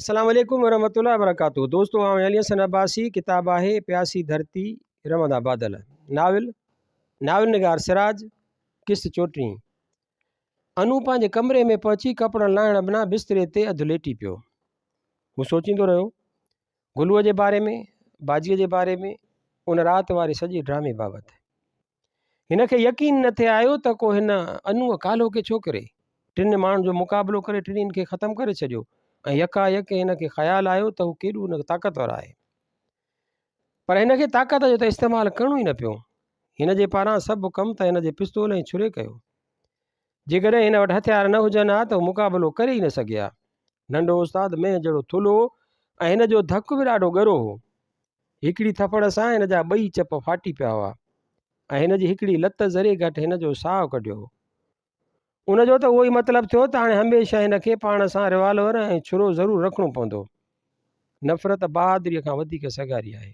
السلام عليڪم ورحمة الله وبرڪاته دوستو آئون علي حسن عباسي ڪتاب آهي پياسي ڌرتي رمندا بادل ناول ناول نگار سراج قسط چوٽيهين انو پنهنجي ڪمري ۾ پهچي ڪپڙن لاهڻ بنا بستري تي اڌ ليٽي پيو هو سوچيندو رهيو گلوء جي باري ۾ باجيء جي باري ۾ ان رات واري سڄي ڊرامي بابت هن کي يقين نه ٿي آيو ته ڪو هن انوء ڪالهوڪي ڇوڪري ٽن ماڻهن جو مقابلو ڪري ٽنهي کي ختم ڪري ڇڏيو ۽ يڪا يڪ هن کي خيال آيو ته هو ڪيڏو نه طاقتور آهي. پر هن کي طاقت جو ته استعمال ڪرڻو ئي نه پيو. هن جي پاران سڀ ڪم ته هن جي پستول ۽ ڇري ڪيو. جيڪڏهن هن وٽ هٿيار نه هجن ها ته هو مقابلو ڪري ئي نه سگهي ها. ننڍو استاد مينهن جهڙو ٿلهو هو ۽ هن جو ڌڪ به ڏاڍو ڳرو هو. هڪڙي ٿڦڙ سان هن جا ٻئي چپ ڦاٽي پيا هئا ۽ هن جي هڪڙي لت ذري گهٽ هن جو ساهه ڪڍيو هو. ان جو ته اهو ئي مطلب ٿيو ته هاڻي هميشه هن کي پاڻ سان ريوالور ۽ ڇرو ضرور رکڻو پوندو. نفرت بهادريء کان وڌيڪ سگهاري آهي.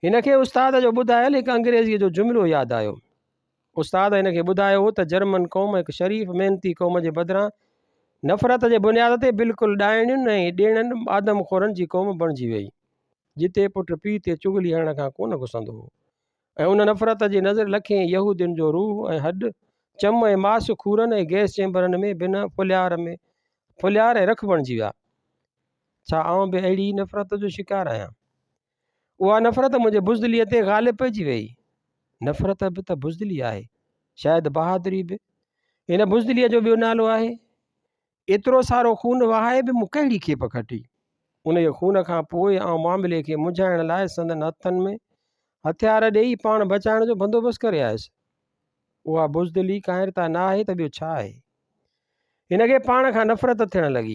هن کي استاد جو ٻڌايل هڪ انگريزيء جو جملو ياد آيو. استاد هن کي ٻڌايو هو ته جرمن قوم هڪ شريف محنتي قوم جي بدران نفرت جي بنياد تي بلڪل ڏائڻين ۽ ڏيڻن آدم خورن جي قوم بڻجي ويئي، جتي پٽ پيء تي چغلي هڻڻ کان ڪونه گسندو هو ۽ ان نفرت جي نظر لکين يهودين جو روح ۽ هڏ، چم ۽ ماس کورن ۽ گئس چيمبرن ۾ بنهه ڦلهيار ۾ ڦلهيار ۽ رک بڻجي ويا. ڇا آئون به اهڙي ئي نفرت جو شڪار آهيان؟ اها نفرت منهنجي بزدليء تي غالب پئجي ويئي. نفرت به ته بزدلي آهي. شايد بهادري به هن بزدليء جو ٻيو نالو آهي. ايترو سارو خون وهائي به مون ڪهڙي کيپ کٽي؟ انهيء خون کان پوء آئون معاملي کي منجهائڻ لاء سندن هٿن ۾ هٿيار ڏيئي پاڻ بچائڻ جو بندوبست ڪري آيس. اها بزدلي ڪائرتا نه آهي ته ٻيو ڇا آهي؟ هن کي پاڻ کان نفرت ٿيڻ لڳي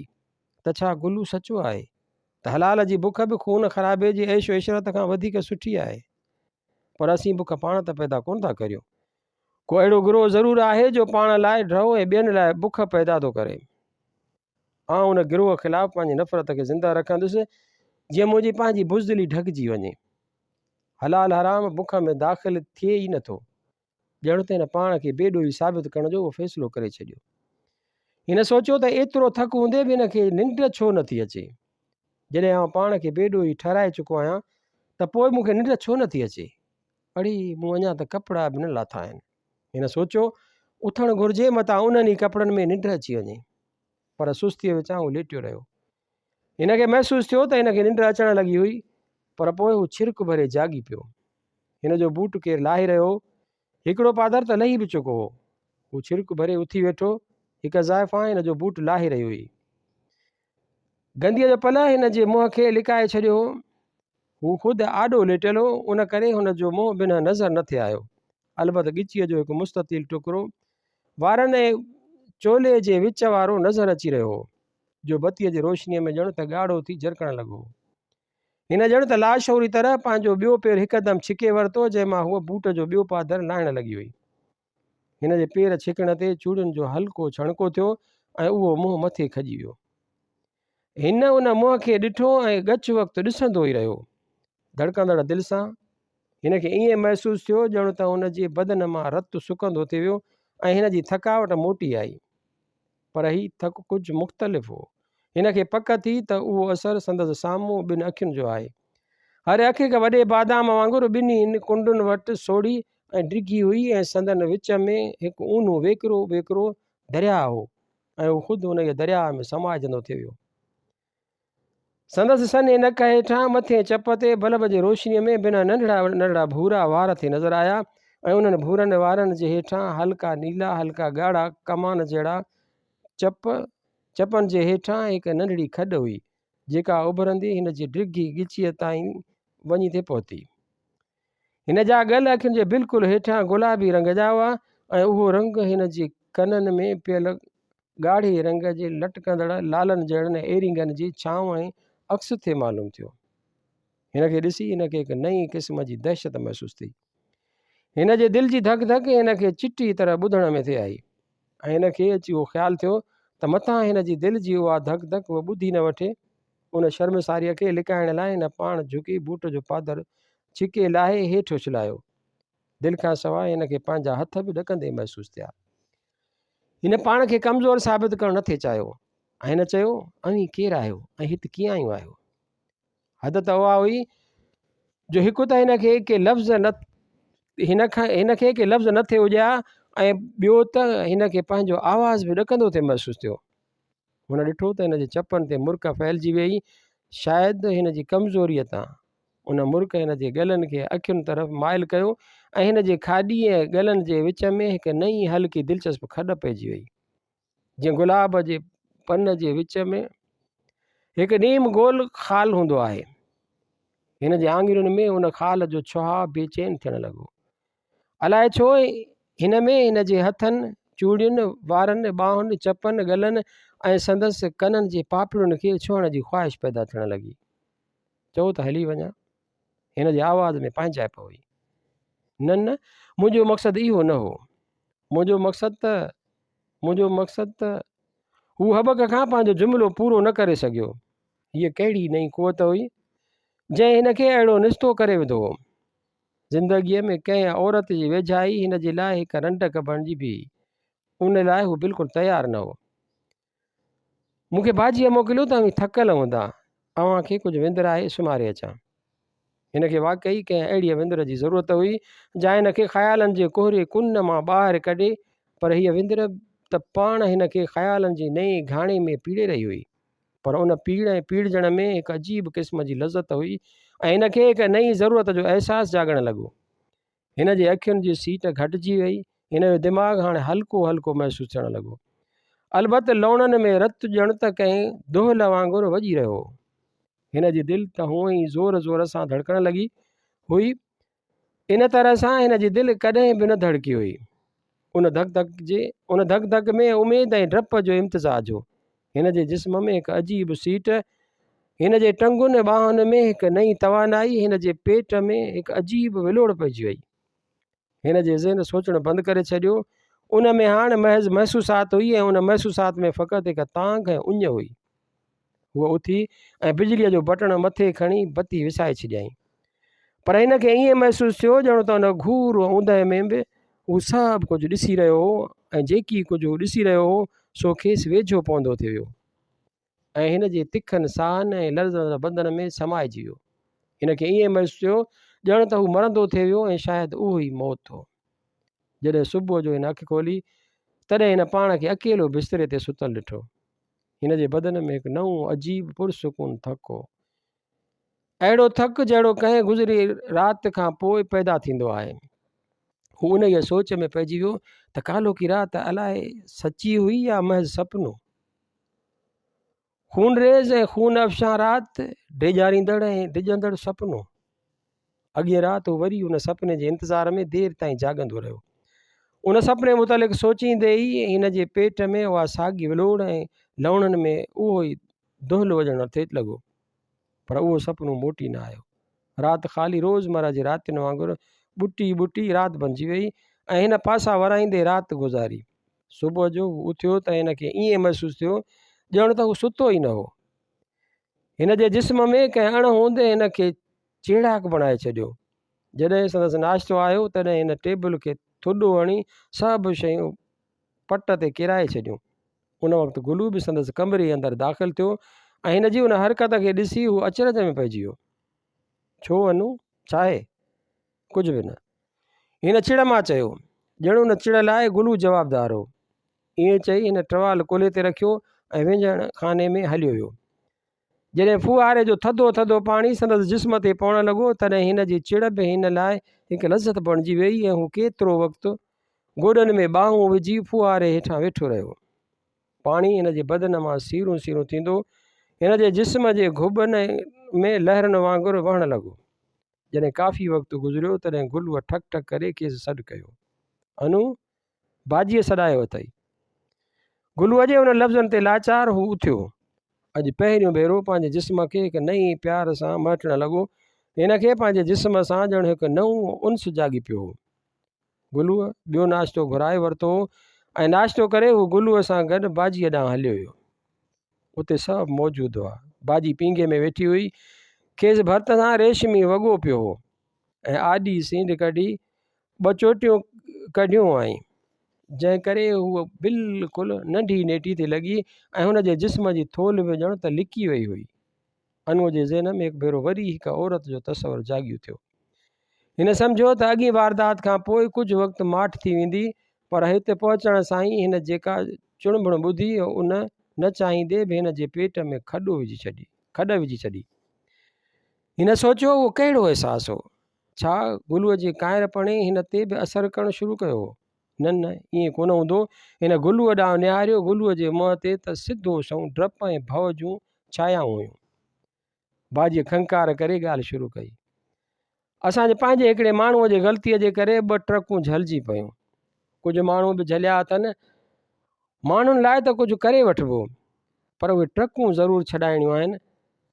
ته ڇا گلو سچو آهي؟ ته حلال جي بک به خون خرابي جي عيش و عشرت کان وڌيڪ سٺي آهي. پر اسين بک پاڻ ته پيدا ڪونه ٿا ڪريون. ڪو اهڙو گروهه ضرور آهي جو پاڻ لاء ڍؤ ۽ ٻين لاء بک پيدا ٿو ڪري. آئون ان گروهه خلاف پنهنجي نفرت کي زنده رکندس جيئن منهنجي پنهنجي بزدلي ڍڪجي وڃي. حلال حرام بک ۾ داخل ٿئي ئي نٿو. ڄڻ ته هن پاڻ کي بي ڏوهي ثابت ڪرڻ جو اهو فيصلو ڪري ڇڏيو. هن سوچيو ته ايترو ٿڪ هوندي به هن کي ننڊ ڇو نه ٿي اچي؟ جڏهن آئون پاڻ کي بي ڏوهي ٺهرائي چڪو آهيان ته پوء مون کي ننڊ ڇو نه ٿي اچي؟ اڙي، مون اڃا ته ڪپڙا به نه لاٿا آهن. هن سوچيو، اٿڻ گهرجي متان انهن ئي ڪپڙن ۾ ننڊ اچي وڃي. پر سستيء وچان هو ليٽيو رهيو. هن کي محسوس ٿيو ته هن کي ننڊ اچڻ لڳي هئي، پر پوء هو ڇرڪ ڀري جاڳي پيو. هن جو بوٽ ڪير لاهي رهيو هو. هڪڙو پادر ته لهي به چڪو هو. هو ڇرڪ ڀري اٿي ويٺو. هڪ زائفان هن جو بوٽ لاهي رهي هئي. گنديء جو پلئه هن جي منهن کي لڪائي ڇڏيو هو. هو خود آڏو ليٽيل هو، ان ڪري هن جو منهن بنهه نظر نه ٿي آيو. البت ڳچيء جو هڪ مستطيل ٽڪرو وارن ۽ چولي جي وچ وارو نظر اچي رهيو هو، جو بتيء جي روشنيء ۾ ڄڻ ته ڳاڙهو ٿي جرڪڻ لڳو هو. هن ڄڻ ته لاشعوري طرح پنهنجو ٻيو پير هڪدم ڇڪي ورتو، جنهن مان هوء بوٽ جو ٻيو پادر لاهڻ لڳي هئي. هن جي پير ڇڪڻ تي چوڙين جو هلڪو ڇڻڪو ٿيو ۽ اهو منهن مٿي کڄي ويو. هن ان منهن کي ڏٺو ۽ ڳچ وقت ڏسندو ئي رهيو. ڌڙڪندڙ دل سان هن کي ائين محسوس ٿيو ڄڻ ته هن جي بدن مان رت سڪندو ٿي ويو ۽ هن جي ٿڪاوٽ موٽي آئي. پر هي ٿڪ ڪجهه مختلف هو. هن کي پڪ ٿي ته اهو اثر سندس سامهون ٻن اکين جو آهي. هر اک هڪ وڏي بادام وانگر ٻنهي ڪنڊن وٽ سوڙهي ۽ ڊگهي هئي ۽ سندن وچ ۾ هڪ اونهو ويڪرو ويڪرو درياهه هو ۽ هو خود انهيء درياهه ۾ سمائجندو ٿي ويو. سندس سنهي نڪ هيٺان مٿئين چپ تي بلب جي روشنيء ۾ بنهه ننڍڙا ننڍڙا ڀورا وار ٿي نظر آيا ۽ انهن ڀورن وارن جي هيٺان هلڪا نيلا هلڪا ڳاڙها ڪمان جهڙا چپ، چپن جي هيٺان هڪ ننڍڙي کڏ هئي، جيڪا اڀرندي هن جي ڊگهي ڳچيء تائين وڃي ٿي پهتي. هن جا ڳل اکين جي بلڪل هيٺان گلابي رنگ جا هئا ۽ اهو رنگ هن جي ڪنن ۾ پيل ڳاڙهي رنگ جي لٽڪندڙ لالن جهڙن ايرنگن جي ڇانو ۽ عڪس ٿي معلوم ٿيو. هن کي ڏسي هن کي هڪ نئين قسم جي دهشت محسوس ٿي. هن جي دل جي ڌڪ ڌڪ هن کي چٽي طرح ٻڌڻ ۾ ٿي آئي ۽ هن کي اچي اهو خيال ٿيو ته متان هن جي دل جي اها ڌڪ ڌڪ هوء ٻڌي نه وٺي. ان شرمساريء کي لڪائڻ لاء هن پاڻ جهڪي بوٽ جو پادر ڇڪي لاهي هيٺ اڇلايو. دل کان سواء هن کي پنهنجا هٿ به ڏڪندي محسوس ٿيا. هن پاڻ کي ڪمزور ثابت ڪرڻ نه ٿي چاهيو. ۽ هن چيو، اوهين ڪير آهيو ۽ هت ڪيئن آيون آهيو؟ حد ته اها هئي جو هڪ ته هن کي ڪي لفظ نه هن کان هن کي ڪي لفظ نه ٿي اڄيا ۽ ٻيو ته هن کي پنهنجو آواز به ڏڪندو ٿي محسوس ٿيو. هن ڏٺو ته هن جي چپن تي مرڪ ڦهلجي ويئي، شايد هن جي ڪمزوريء تان. ان مرڪ هن جي ڳلن کي اکين طرف مائل ڪيو ۽ هن جي کاڏي ۽ ڳلن جي وچ ۾ هڪ نئين هلڪي دلچسپ کڏ پئجي وئي. جيئن گلاب جي پن جي وچ ۾ هڪ نيم گول خال هوندو آهي. هن جي آڱرين ۾ ان خال جو ڇهاء بي چين ٿيڻ لڳو. الائي ڇو هن ۾ هن جي هٿن، چوڙين، وارن، ٻانهن، چپن، ڳلن ۽ سندس ڪنن جي پاپڙين کي ڇهڻ جي خواهش پيدا ٿيڻ لڳي. چئو ته هلي وڃان. هن جي آواز ۾ پنهنجائپ هئي. نه نه، منهنجو مقصد اهو نه هو. منهنجو مقصد ته منهنجو مقصد ته هو هٻڪ کان پنهنجو جملو پورو نه ڪري سگهيو. هيء ڪهڙي نئين قوت هئي، جنهن هن کي اهڙو نستو ڪري وڌو هو. زندگيء ۾ ڪنهن عورت جي ويجهائي هن جي لاء هڪ رنڊڪ بڻجي بيهي. ان لاء هو بلڪل تيار نه هو. مون کي باجيء موڪليو ته اوهين ٿڪل هوندا، اوهان کي ڪجهه وندرائي سمهاري اچان. هن کي واقعي ڪنهن اهڙيء وندر جي ضرورت هئي، جا هن کي خيالن جي ڪوهري ڪن مان ٻاهر ڪڍي، پر هيء وندر ته پاڻ هن کي خيالن جي نئين گهاڻي ۾ پيڙي رهي هئي. پر ان پيڙ ۽ پيڙجڻ ۾ هڪ عجيب قسم جي لذت هئي ۽ هن کي هڪ نئين ضرورت جو احساس جاڳڻ لڳو. هن جي اکين جي سيٽ گهٽجي وئي. هن جو دماغ هاڻي هلڪو هلڪو محسوس ٿيڻ لڳو. البت لوڻن ۾ رت ڄڻ ته ڪنهن دهل وانگر وڄي رهيو هو. هن جي دل ته هونئن ئي زور زور سان ڌڙڪڻ لڳي هئي. ان طرح سان هن جي دل ڪڏهن به نه ڌڙڪي هئي. ان ڌڪ ڌڪ جي ان ڌڪ ڌڪ ۾ اميد ۽ ڊپ جو امتزاج هو. هن جي جسم ۾ هڪ عجيب سيٽ، هن جي ٽنگن ۽ ٻانهن ۾ هڪ نئين توانائي، هن جي پيٽ ۾ هڪ عجيب ولوڙ پئجي وئي. هن جي ذهن سوچڻ بند ڪري ڇڏيو. ان ۾ هاڻ محض محسوسات هئي ۽ ان محسوسات ۾ فقط هڪ تانگهه ۽ اڃ هئي. هوء اٿي ۽ بجليء جو بٽڻ مٿي کڻي بتي وسائي ڇڏيائين. پر هن کي ائين محسوس ٿيو ڄڻ ته ان گهور اوندهه ۾ به هو سڀ ڪجهه ڏسي رهيو هو ۽ جيڪي ڪجهه هو ڏسي رهيو هو سو کيس ويجهو پوندو ٿي ويو ۽ هن جي تکن ساهن ۽ لرزندڙ بدن ۾ سمائجي ويو. هن کي ائين محسوس ٿيو ڄڻ ته هو مرندو ٿي ويو ۽ شايد اهو ئي موت هو. جڏهن صبح جو هن اک کولي تڏهن هن پاڻ کي اڪيلو بستري تي ستل ڏٺو. هن جي بدن ۾ هڪ نئون عجيب پرسڪون ٿڪ هو. اهڙو ٿڪ جهڙو ڪنهن گذري رات کان پوء پيدا ٿيندو آهي. هو انهيء سوچ ۾ پئجي ويو ته ڪالهوڪي رات الائي سچي هئي يا محض سپنو. خونريز ۽ خون افشان رات، ڊيڄاريندڙ ۽ ڊڄندڙ سپنو. اڳئين رات هو وري ان سپني جي انتظار ۾ دير تائين جاڳندو رهيو. ان سپني متعلق سوچيندي ئي هن جي پيٽ ۾ اها ساڳي ولوڙ ۽ لوڻن ۾ اهو ئي دهل وڄڻ ٿي لڳو. پر اهو سپنو موٽي نه آيو. رات خالي روزمره جي راتين وانگر ٻٽي ٻٽي رات بنجي وئي ۽ هن پاسا ورائيندي رات گذاري. صبح جو هو اٿيو ته هن کي ائين محسوس ٿيو ڄڻ ته هو ستو ئي نه هو. هن جي جسم ۾ ڪنهن اڻ هوند هن کي چيڙاڪ بڻائي ڇڏيو. جڏهن سندس ناشتو آيو، تڏهن هن ٽيبل کي ٿڏو هڻي سڀ شيون پٽ تي ڪيرائي ڇڏيون. ان وقت گلو به سندس ڪمري اندر داخل ٿيو ۽ هن جي ان حرڪت کي ڏسي هو اچرج ۾ پئجي ويو. ڇو انو؟ ڇاهي؟ ڪجهه به نه. هن چڙ مان چيو. ڄڻ ان چڙ لاء گلو جوابدار هو. ائين چئي هن ٽوال ڪلهي تي رکيو ۽ وهنجڻ خاني ۾ هليو ويو. جڏهن ڦوهاري جو ٿڌو ٿڌو پاڻي سندس جسم تي پوڻ لڳو، تڏهن هن جي چڙ به هن لاء هڪ لذت بڻجي ويئي ۽ هو ڪيترو وقت گوڏن ۾ ٻانهون وجهي ڦوهاري هيٺان ويٺو رهيو. پاڻي هن جي بدن مان سيرون سيرون ٿيندو هن جي جسم جي گهٻن ۾ لهرن وانگر وهڻ لڳو. جڏهن ڪافي وقت گذريو، تڏهن گلوء ٺڪ ٺڪ ڪري کيس سڏ ڪيو. انو! باجيء سڏايو اٿئي. گلوء جي انهن لفظن تي لاچار هو اٿيو. اڄ پهريون ڀيرو پنهنجي جسم کي هڪ نئين پيار سان مهٽڻ لڳو. هن کي پنهنجي جسم سان ڄڻ هڪ نئون انس جاڳي پيو هو. گلوء ٻيو ناشتو گهرائي ورتو هو ۽ ناشتو ڪري هو گلوء سان گڏ باجيء ڏانهن هليو ويو. اتي سڀ موجود هئا. باجي پينگهي ۾ ويٺي هئي. کيس ڀرت سان ريشمي وڳو پيو هو ۽ آڏي سينڍ ڪڍي ٻه چوٽيون ڪڍيون هئائين. جنهن ڪري هوء بلڪل ننڍي نيٽي ٿي لڳي ۽ هن جي جسم جي ٿولهه به ڄڻ ته لڪي وئي هئي. انوء جي ذهن ۾ هڪ ڀيرو وري هڪ عورت جو تصور جاڳي اٿيو. هن سمجهيو ته اڳين واردات کان پوء ڪجهه وقت ماٺ ٿي ويندي، پر هت پهچڻ سان ئي هن جيڪا چڻڀڻ ٻڌي، ان نه چاهيندي به هن جي پيٽ ۾ کڏ وجهي ڇڏي. هن سوچيو اهو ڪهڙو احساس هو؟ ڇا گلوء جي ڪانئرپڻي هن تي به اثر ڪرڻ شروع ڪيو هو؟ نه نه ائين ڪونه هوندو. هن گلوء ڏانهن نهاريو. گلوء جي منهن تي ته سڌو سنئون ڊپ ۽ ڀؤ جون ڇايائون هيون. باجيء کنڪار ڪري ڳالهه شروع ڪئي. اسان جي پنهنجي هڪڙي ماڻهوء جي غلطيء جي ڪري ٻه ٽرڪون جهلجي پيون. ڪجهه ماڻهو به جهليا اٿن. ماڻهن لاء ته ڪجهه ڪري وٺبو، پر اهي ٽرڪون ضرور ڇڏائڻيون آهن.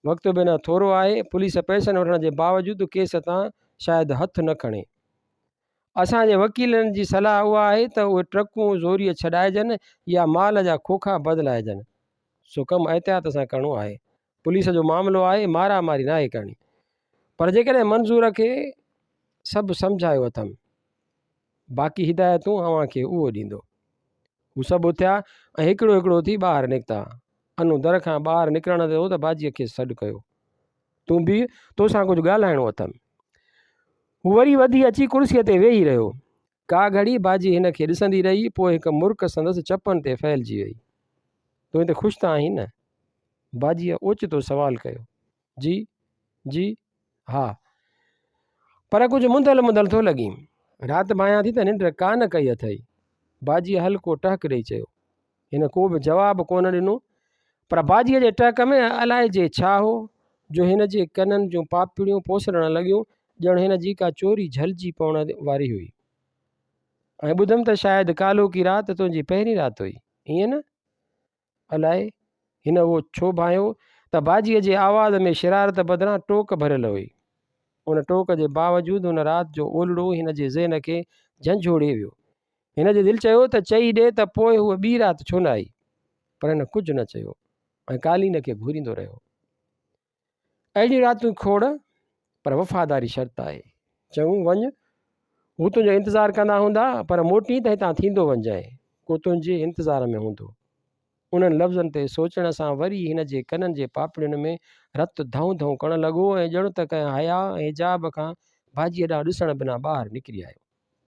وقت به نه ٿورو آهي. پوليس پئسن وٺڻ جي باوجود ڪيس تان شايد هٿ نه کڻي. اسان جي وڪيلن جي صلاح اها آهي ته اهي ٽرڪون زوريء ڇڏائجن يا مال جا کوکا بدلائجن. سو ڪم احتياط سان ڪرڻو آهي. پوليس جو معاملو آهي، مارا ماري ناهي ڪرڻي. پر جيڪڏهن منظور کي سڀ سمجهايو اٿم. باقي هدايتون اوهان کي اهو ڏيندو. هو سڀ اٿيا ۽ هڪڙو هڪڙو ٿي ٻاهر نڪتا. انو در کان ٻاهر نڪرڻ تي هو ته باجيء کيس سڏ ڪيو. تون بيهه، توسان ڪجهه ڳالهائڻو اٿم. هو وري وڌي اچي ڪرسيء تي ويهي رهيو. ڪا گهڙي باجي هن کي ڏسندي رهي، پوء هڪ مرڪ سندس چپن تي ڦهلجي وئي. تون هتي خوش ته آهين نه؟ باجيء اوچتو سوال ڪيو. جي، جي، ها. پر ڪجهه منڌل منڌل ٿو لڳين. رات ڀانيان ٿي ته ننڊ ڪا نه ڪئي اٿئي. باجيء هلڪو ٽهڪ ڏئي چيو. هن ڪو به جواب ڪونه ڏنو، پر باجيء جي ٽهڪ ۾ الائجي ڇا هو، جو هن جي ڪنن جون پاپڙيون پوسرڻ لڳيون، ڄڻ هن جي ڪا چوري جهلجي پوڻ واري هئي. ۽ ٻڌم ته شايد ڪالهوڪي رات تنهنجي پهرين رات هئي، ائين نه؟ الائي هن اهو ڇو ڀانئيو ته باجيء جي آواز ۾ شرارت بدران ٽوڪ ڀريل هئي. ان ٽوڪ جي باوجود ان رات جو اولڙو هن جي ذهن کي جهنجهوڙي ويو. هن جي دل چيو ته چئي ڏي ته پوء هوء ٻي رات ڇو نه آئي؟ پر هن ڪجهه نه چيو ۽ قالين کي گهوريندو رهيو. اهڙيون راتيون کوڙ، پر وفاداري شرط آهي. چڱو وڃ، هو تنهنجو انتظار ڪندا هوندا، پر موٽين ته هتان ٿيندو وڃجانء، ڪو تنهنجي انتظار ۾ هوندو. انهن لفظن تي سوچڻ سان وري هن جي ڪنن جي پاپڙين ۾ رت ڌئون ڌئون ڪرڻ لڳو ۽ ڄڻ ته ڪنهن حياء ۽ حجاب کان باجيء ڏانهن ڏسڻ بنا ٻاهر نڪري آيو.